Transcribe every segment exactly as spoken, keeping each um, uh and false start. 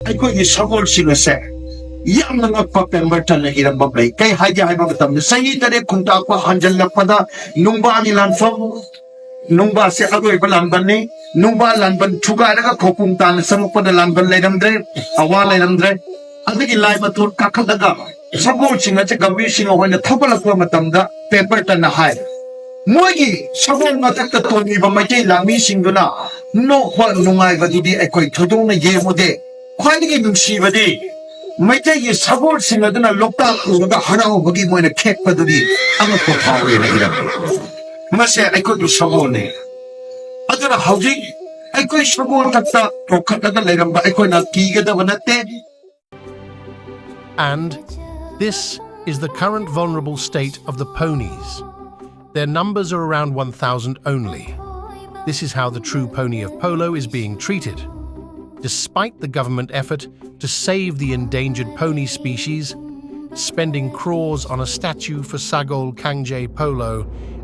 ꯑꯩꯈꯣꯏꯒꯤ ꯁꯒꯣꯜꯁꯤꯡ ꯑꯁꯦ ꯌꯥꯝꯅ ꯉꯛꯄ ꯄꯦꯝꯕꯔꯇꯟꯅ ꯏꯔꯝꯕ ꯑꯃ ꯂꯩ꯫ ꯀꯩ ꯍꯥꯏꯒꯦ ꯍꯥꯏꯕ ꯃꯇꯝꯗ, ꯆꯍꯤ ꯇꯔꯦꯠ ꯈꯨꯟꯇꯥꯛꯄ ꯍꯟꯖꯜꯂꯛꯄꯗ ꯅꯨꯡꯕꯥꯒꯤ ꯂꯥꯟꯐꯝ, ꯅꯨꯡꯕꯥꯁꯦ ꯑꯔꯣꯏꯕ ꯂꯥꯟꯕꯟꯅꯤ꯫ ꯅꯨꯡꯕꯥ ꯂꯥꯟꯕꯟ ꯊꯨꯒꯥꯏꯔꯒ ꯈꯧꯄꯨꯝ ꯇꯥꯟꯅ ꯆꯪꯉꯛꯄꯗ ꯂꯥꯟꯕꯟ ꯂꯩꯔꯝꯗ꯭ꯔꯦ, ꯑꯋꯥ ꯂꯩꯔꯝꯗ꯭ꯔꯦ꯫ ꯑꯗꯒꯤ ꯂꯥꯏ ꯃꯇꯣꯟ ꯀꯥꯈꯠꯂꯒ ꯁꯒꯣꯜꯁꯤꯡ ꯑꯁꯦ ꯒꯝꯚꯤꯔ ꯁꯤꯡꯍ ꯍꯣꯏꯅ ꯊꯧꯒꯠꯂꯛꯄ ꯃꯇꯝꯗ ꯄꯦꯝꯕꯔꯇꯟꯅ ꯍꯥꯏ, ꯃꯣꯏꯒꯤ ꯁꯒꯣꯜ ꯃꯊꯛꯇ ꯇꯣꯡꯂꯤꯕ ꯃꯩꯇꯩ ꯂꯥꯟꯃꯤꯁꯤꯡꯗꯨꯅ ꯅꯣꯛꯄ ꯅꯨꯡꯉꯥꯏꯕꯗꯨꯗꯤ ꯑꯩꯈꯣꯏ ꯊꯣꯏꯗꯣꯛꯅ ꯌꯦꯡꯉꯨꯗꯦ꯫ ꯈ꯭ꯋꯥꯏꯗꯒꯤ ꯅꯨꯡꯁꯤꯕꯗꯤ ꯃꯩꯇꯩꯒꯤ ꯁꯒꯣꯜꯁꯤꯡ ꯑꯗꯨꯅ ꯂꯣꯛꯇꯥꯛ ꯎꯔꯒ ꯍꯔꯥꯎꯕꯒꯤ ꯃꯣꯏꯅ ꯈꯦꯛꯄꯗꯨꯗꯤ ꯑꯉꯛꯄ ꯐꯥꯎꯋꯦꯅ ꯏꯔꯝꯃꯤ꯫ ꯃꯁꯦ ꯑꯩꯈꯣꯏꯒꯤ ꯁꯒꯣꯜꯅꯤ꯫ ꯑꯗꯨꯅ ꯍꯧꯖꯤꯛ ꯑꯩꯈꯣꯏ ꯁꯒꯣꯜ ꯊꯛꯇ ꯇꯣꯡꯈꯠꯂꯒ ꯂꯩꯔꯝꯕ ꯑꯩꯈꯣꯏꯅ ꯀꯤꯒꯗꯕ ꯅꯠꯇꯦ꯫ And this is the current vulnerable state of the ponies. Their numbers are around one thousand only. This is how the true pony of Polo is being treated. Despite the government effort to save the endangered pony species, spending crores on a statue for Sagol Kangje Polo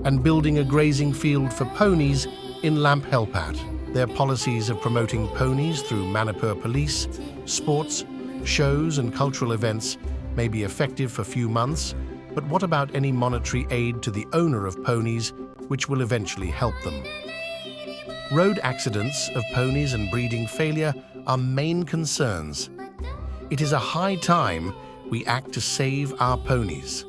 and building a grazing field for ponies in Lamp Helpat. Their policies of promoting ponies through Manipur police, sports, shows and cultural events may be effective for a few months, but what about any monetary aid to the owner of ponies, which will eventually help them? Road accidents of ponies and breeding failure are main concerns. It is a high time we act to save our ponies.